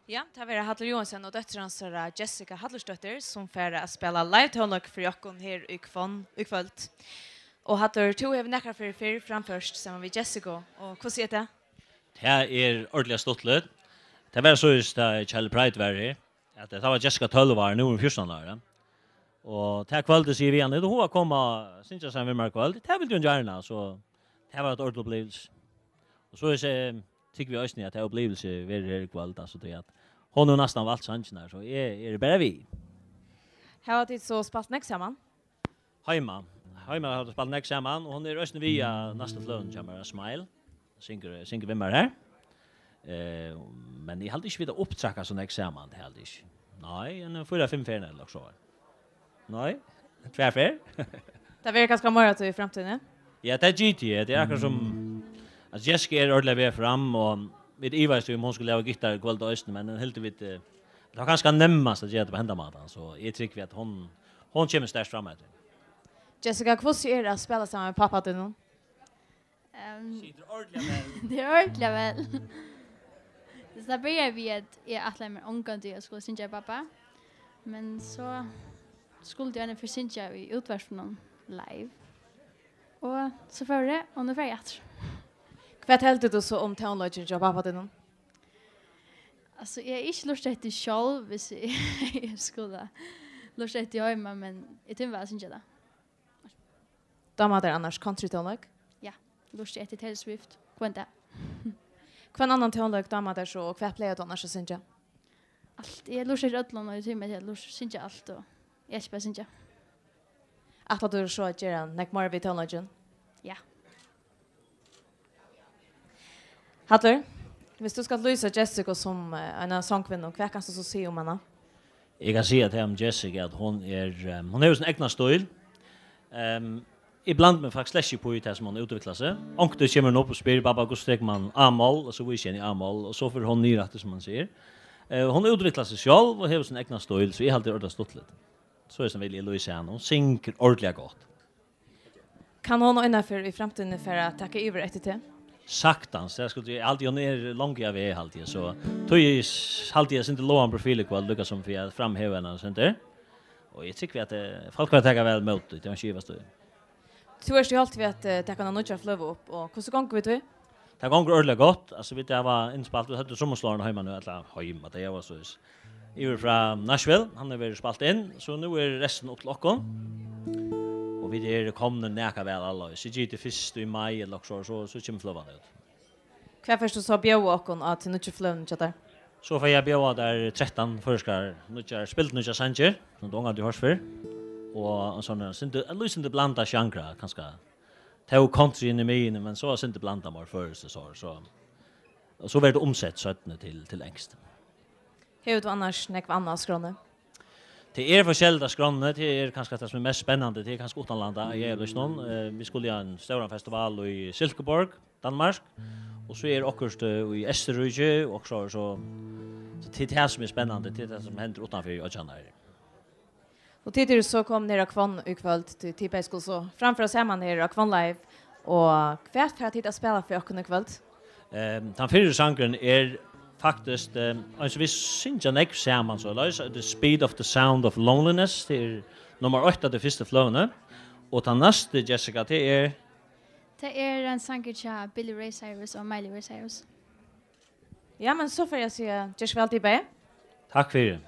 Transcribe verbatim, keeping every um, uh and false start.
Ja, tað verða Hallur Joensen og dóttir hansara, Jessica Halldórsdóttir, sum fara at spæla live-tónleik fyri okkum her í Hvonn í kvøld. Og Hallur, tú hevur nakrar ferðir fyrr framført saman við Jessica, og hvussu er tað? Tað er ordiliga stuttligt. Tað var so, tá Charlie Pride var her, at tá var Jessica tólv ár, nú er hon fjúrtan ár, ja. Og tað kvøldið sigur við hana, "Hevur tú hug at koma at syngja saman við mær í kvøld?" Tað vildi hon gjarna, so tað var ein ordentlig uppliving. Og so er, tykkum vit eisini, at tað er uppliving at vera her í kvøld, altso, tí at hon hevur næstan valt sangirnar, so eg eri bara við. Hava tit so spælt nógv saman? Heima. Heima hava vit spælt nógv saman, og hon er eisini við á næstu fløguni hjá mær, Smile. Syngur, syngur við mær her. Eh, men eg haldi ikki, vit hava upptrakað so nógv saman, tað haldi eg ikki. Nei, ein fýra, fimm ferðir ella so. Nei, tvær ferðir. Tað verður kanska meira til í framtíðini? Ja, tað er G T, tað er akkurát sum, altso, Jessica er ordiliga væl fram, og vit ivaðust, um hon skuldi hava gittar í kvøld eisini, men hon hildu vit, eh, tað var kanska nemmast at gera tað á henda mátan, so eg trúgvi, at hon, hon kemur sterkt fram eftir. Jessica, hvussu er at spæla saman við pápa tínum? Ehm, Situr ordiliga væl. Tað er ordiliga væl. So tað byrjaði við, at eg ætlaði mær ongantíð at skula syngja við pápa, men so skuldi eg einaferð syngja í útvarpinum live, og so fór eg, og nú fari eg aftur. Hvat heldur tú so um tónleikin hjá pápa tínum? Altso, eg hevði ikki lurtað eftir sjálv, hvis eg, eg skuldi lurtað eftir heima, men eg tími væl at syngja tað. Dámar tær annars countrytónleik? Ja, lurti eftir Taylor Swift hvønn dag. Hvønn annan tónleik dámar tær so, og hvat plagar tú annars at syngja? Alt, eg lurti eftir øllum, og eg tími at lurta, syngja alt, og eg elski bara at syngja. Ætlar tú so at gera nógv meira við tónleikin? Ja. Hallur, hvis tú skal lýsa Jessica sum, eh, eina sangkvinnu, hvat kanst tú so siga um hana? Eg kann siga tað um Jessica, at hon er, eh, hon hevur sín egna stíl. Ehm, eg blandi meg faktiskt slett ikki upp í tað, sum hon útviklar seg. Onkuntíð kemur hon upp og spyr, "Babba, hvussu tekur man A-moll?" Og so vísi eg henni A-moll, og so fer hon niður aftur, sum man sigur. Eh, hon útviklar seg sjálv og hevur sín egna stíl, so eg haldi, tað er ordiliga stuttligt. So er sum vil eg lýsa hana. Hon syngur ordiliga gott. Kann hon einaferð í framtíðini fara at taka yvir eftir teg? Saktans, tað skuldi eg, haldi, hon er longu á veg, haldi eg, so tí s-, haldi eg, sindur lágan profil í kvøld, líka sum fyri at framheva hana, sindur. Og eg trúgvi, at, eh, fólk fara at taka væl ímóti, tað má ikki ivast í. Tú ert í holt við at, eh, taka eina nýggja fløgu upp, og hvussu gongur við tí? Tað gongur ordiliga gott. Altso, vit hava innspælt, vit høvdu summarslárini heima nú, ella heima, tað var so, yvir frá Nashville, hann hevur verið spælt inn, so nú er restin upp til okkum. Og vit eru komnir nakað væl, alla. So ger tað fyrst í mai, ella so, so, so kemur fløgan út. Hvat fert tú so at bjóða okkum á tí nýggju fløguni hjá tær? So fari eg at bjóða tær trettan føroyskar nýggjar, spildurnýggjar sangir, sum tú ongantíð hoyrt fyrr. Og ein sånn, ein sindur, ein lítið sindur blandað sjangra, kanska. Tó country inn í miðjuni, men so var sindur blandað meir føroyskt, so, so. Og so verður tað umsett seinni til, til enskt. Hevur tú annars nógv annað á skránni? Tað er forskelligt á skránni, tað er kanska tað, sum er mest spennandi, tað er kanska uttanlanda, í Eyðalíknum. Eh, vit skulu í ein stóran festival í Silkeborg, Danmark, og so er okkurt, eh, í Eysturríki, og so, so, so tað er tað, sum er spennandi, tað er tað, sum hendir uttanfyri oyggjarnar. Og tit eru so komin her á Hvonn í kvøld, tí tit bæði skulu so framføra saman her á Hvonn Live. Og hvat fara tit at spæla fyri okkum í kvøld? Ehm, tann fyrri sangurin er faktiskt, ehm, ein sum vit syngja nógv saman, soleiðis, The Speed of the Sound of Loneliness, tað er nummar eitt av tí fyrstu fløguni. Og tann næsti, Jessica, tað er? Tað er ein sangur hjá Billy Ray Cyrus og Miley Ray Cyrus. Ja, men so fari eg at siga, ger so væl, tit bæði. Takk fyri.